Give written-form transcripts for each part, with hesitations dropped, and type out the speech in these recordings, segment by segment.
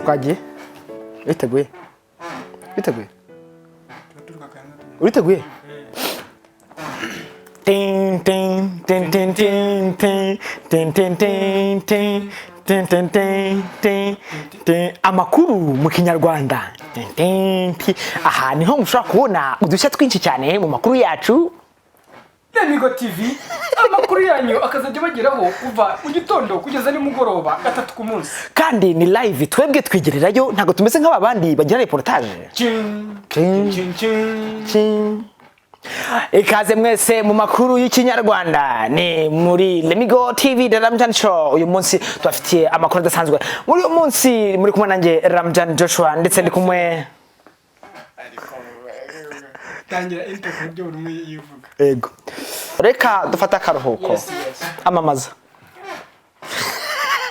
Twagiye. Witeguye? Witeguye? Uriteguye? Tin tin tin tin tin tin tin tin tin tin tin tin tin tin tin. Amakuru mu Kinyarwanda. Tin tin tin. Aha niho mushobora kubona udushya twinshi cyane mu makuru yacu. Lemigo TV, amakuru yanyu akazajya bageraho kuva mu gitondo kugeza nimugoroba gatatu ku munsi. Kandi ni live, twebwe twigererayo, ntabwo tumeze nk'aba bandi bagira reportage. Chin, Chin. chin, chin. Chin. Ikaze mwese mu makuru y'Ikinyarwanda, ni muri Lemigo TV, The Ramjan Show. Uyu munsi tubafitiye amakuru adasanzwe. Muri uyu munsi muri kumwe nanjye Ramjan Joshua, ndetse ndi kumwe Tangira intro ku buryo buri umwe yivuga. Ego, reka dufate akaruhuko. Yes. Amamaza.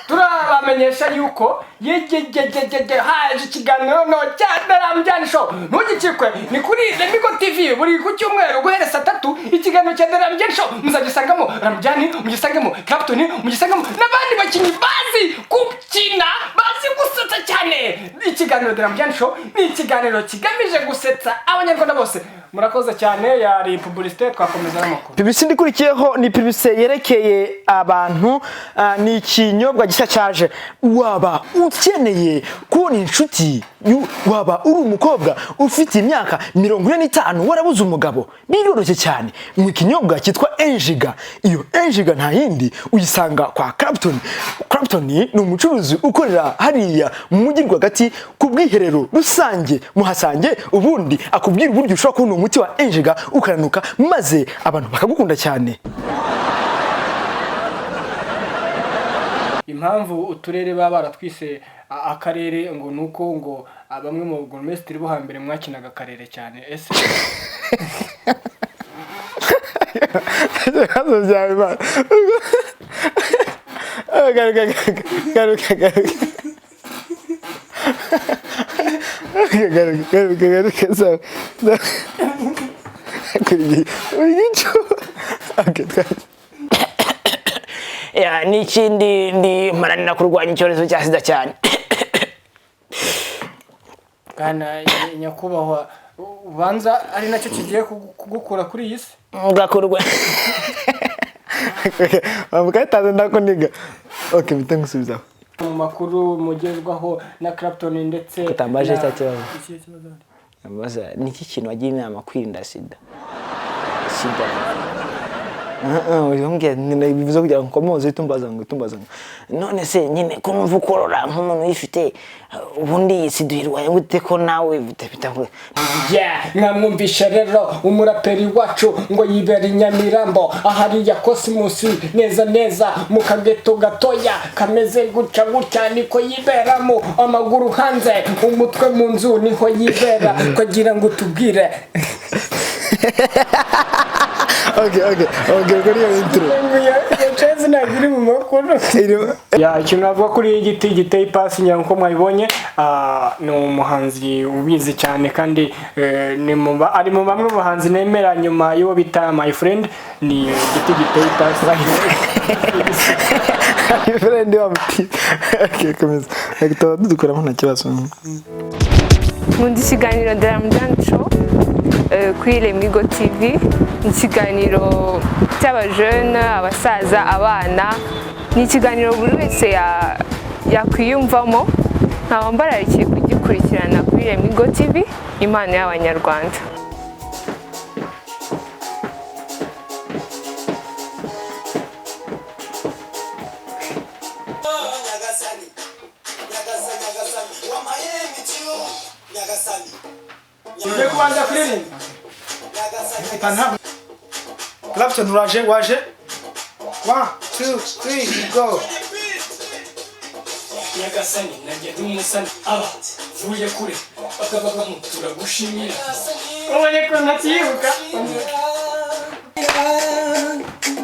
Turabamenyesha yuko yegegegegege haje ikiganiro no cya The Ramjan Show, ntugicikwe, ni kuri Lemigo TV buri ku cyumweru guhera saa 3. Ikiganiro cya The Ramjan Show muzagisangamo Ramjan, mugisangemo Clapton, mugisangemo n'abandi bakinnyi bazi gukina, bazi gusetsa cyane. Ikiganiro The Ramjan Show ni ikiganiro kigamije gusetsa Abanyarwanda bose. Murakoze cyane, yari publicité, twakomeza n'amakuru. Publicité ikurikiyeho ni publicité yerekeye abantu, ni ikinyobwa gishya cyaje. Waba ukeneye kubona inshuti, waba uri umukobwa ufite imyaka 45 warabuze umugabo, biroroshye cyane mu kinyobwa cyitwa Enjiga. Iyo Enjiga nta yindi, uyisanga kwa Clapton. Clapton ni umucuruzi ukorera hariya mu mujyi rwagati ku bwiherero rusange, muhasange ubundi akubwira uburyo ushobora kubona umuti wa Enjiga ukaranuka, maze abantu bakagukunda cyane. Impamvu uturere baba baratwise akarere ngo ni uko ngo bamwe mu burugumesitiri bo hambere mwakinaga akarere cyane ese? Ibibazo byawe, Imana. Garuka, garuka, garuka, garuka, garuka, garuka, sawa. Uri gicu. Okay, twagiye. Ya, n'ikindi ndi mparanira kurwanya icyorezo cya sida cyane. Bwana nyakubahwa, ubanza ari nacyo kigiye kugukura kuri iyi si. Ngakurwa. Mukahitaze ndakuniga. Okay, mpite ngusubizaho. Mu makuru mugezwaho na Clapton ndetse Kutambaje cya kibazo. Ikihe kibazo? Ambaza niki kintu wagira inama kwirinda sida? Sida. Umbwira bivuze kugira ngo nkomoze, tumbaza ngo tumbaza ngo none se nyine ko numva ukorora nk'umuntu uyifite, ubundi sida uyirwaye gute ko nawe bita Yeah, mwamwumvishe rero umuraperi wacu ngo yibera i Nyamirambo ahariya Cosmos, neza neza mu kageto gatoya kameze gutya gutya, niko yiberamo, amaguru hanze, umutwe mu nzu, niho yibera kugira ngo tubwire. Okay, kuri iyo intro. Iyo ntabwo iri mu makuru. Ya, ikintu navuga kuri igiti giteye ipasi, ngira ngo mwabibonye, ni umuhanzi ubizi cyane kandi ni ari mu bamwe mu bahanzi nemera nyuma y'uwo bita My Friend, ni igiti giteye ipasi. Friend wa muti. Okay, komeza. Reka dukuramo, nta kibazo. Nkunda ikiganiro The Ramjan Show kuri Lemigo TV. Ni ikiganiro cy'abajene, abasaza, abana, ni ikiganiro buri wese yakwiyumvamo. Nkaba mbararikiye kugikurikirana kuri Lemigo TV, impano y'Abanyarwanda. Nyagasani, Nyagasani, Nyagasani, wampaye imitiyo, Nyagasani. Ugiye kubanza kuririmba. Nyagasani. Clapton, uraje, waje. 1, 2, 3, go. Nyagasani, nanjye ndi umusani, aba vuye kure bakabagamo, turagushimira. Ubonye ko ntakiyibuka.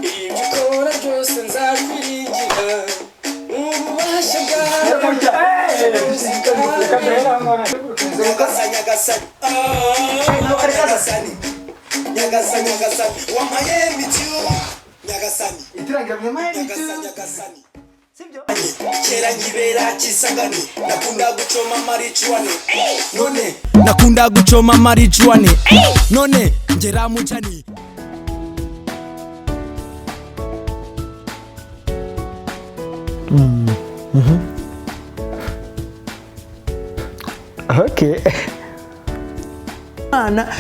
Ibyo ukora byose nzakwiringira ububasha bwawe. Nyagasani, Nyagasani, Nyagasani, Nyagasani, Nyagasani, wampaye imitiyo, Nyagasani. Itirangira mu Nyagasani, Nyagasani. Kisangani, kera nkibera Kisangani, nakunda gucoma marijuana. None nakunda gucoma marijuana, none ngera mujani. Okay. Imana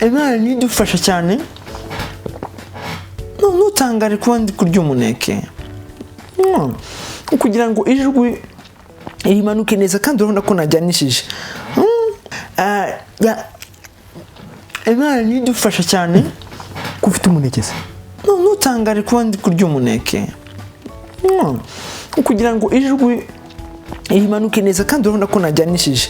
Imana nidufasha cyane. Ntutangare kuba ndi kurya umuneke. Kugira ngo ijwi rimanuke neza, kandi urabona ko najyanishije. Imana nidufasha cyane. Ko ufite umuneke se? Ntutangare kuba ndi kurya umuneke. Kugira ngo ijwi rimanuke neza, kandi urabona ko najyanishije.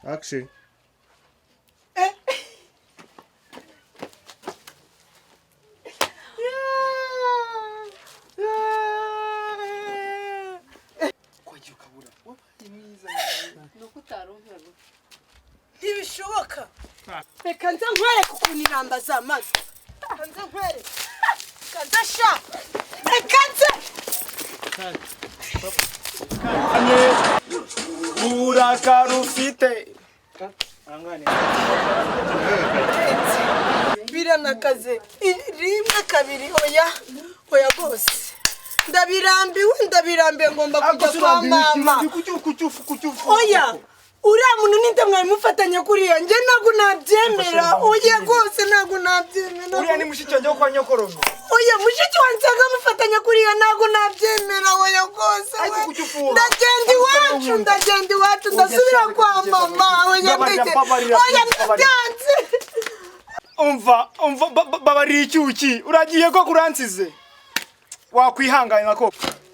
Action. Ntibishoboka, reka nze nkwereke ukuntu iramba zamaze. Reka nze nkwereke, reka nze sha, reka nze. Urakara ufite. Biranakaze. Rimwe, kabiri, oya, oya rwose, ndabirambiwe, ndabirambiwe, ngomba kujya kwa mama. Oya, uriya muntu ninde mwari mufatanye kuriya? Njye ntabwo nabyemera, oya rwose, ntabwo nabyemera. Uriya ni mushiki wanjye wo kwa nyokorome. Oya, mushiki wanjye nsanga mufatanya kuriya, ntabwo nabyemera, oya rwose. Ariko kuki ufuha? Ndagenda iwacu, ndagenda iwacu, ndasubira kwa mama, oya. Mbabarira, Ndege mbabarira, oya. mbabarira. Ndabyanze. Umva, umva, babarira icyuki, uragiye ko kuransize wakwihangana ko.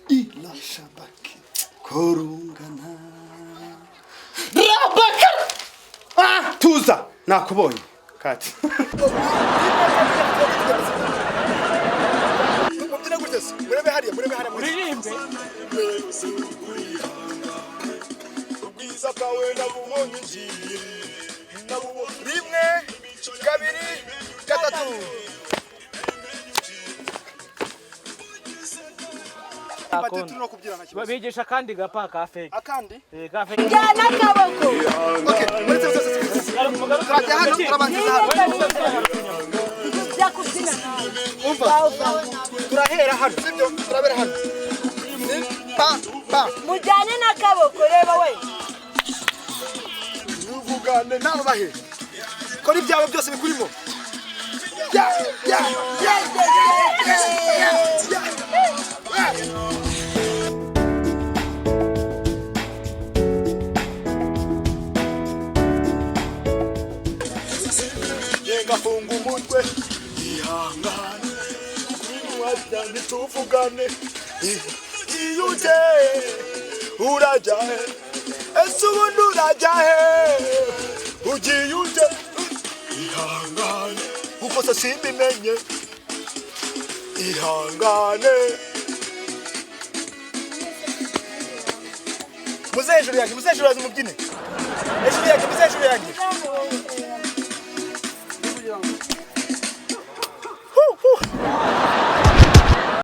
Inashabaki korungana. Rabaka! Ah, tuza nakubonye kati. Mubyina gute se? Murebe hariya, murebe hariya, Uririmbe. Ubwiza bwawe nabubonye ngiye nabubonye. Rimwe, kabiri, gatatu. Bati turimo kubyina nta kibazo. Bigisha akandi gapa ka fake. Akandi. Eh, ka fake. Njyana akaboko. Okay, muretse, muretse, muretse. Turajya hano, turabanziza hano. Bya kubyina nawe. Umva, turahera hano, sibyo? Turabera hano. Ni pa pa. Mujyane n'akaboko, reba we. Ntuvugane nabo bahe. Kora ibyawe byose bikurimo. Ya ya ya ya ya ya ya. Yenga funga umutwe, ihangane, kukwinwajya ntituvugane. Iyo uje urajya he? Ese ubundi urajya he? Ugiye uje, ihangane, kuko se simbimenye. Ihangane. Muze hejuru yanjye, muze hejuru yanjye mubyine. Hejuru yanjye, muze hejuru yanjye.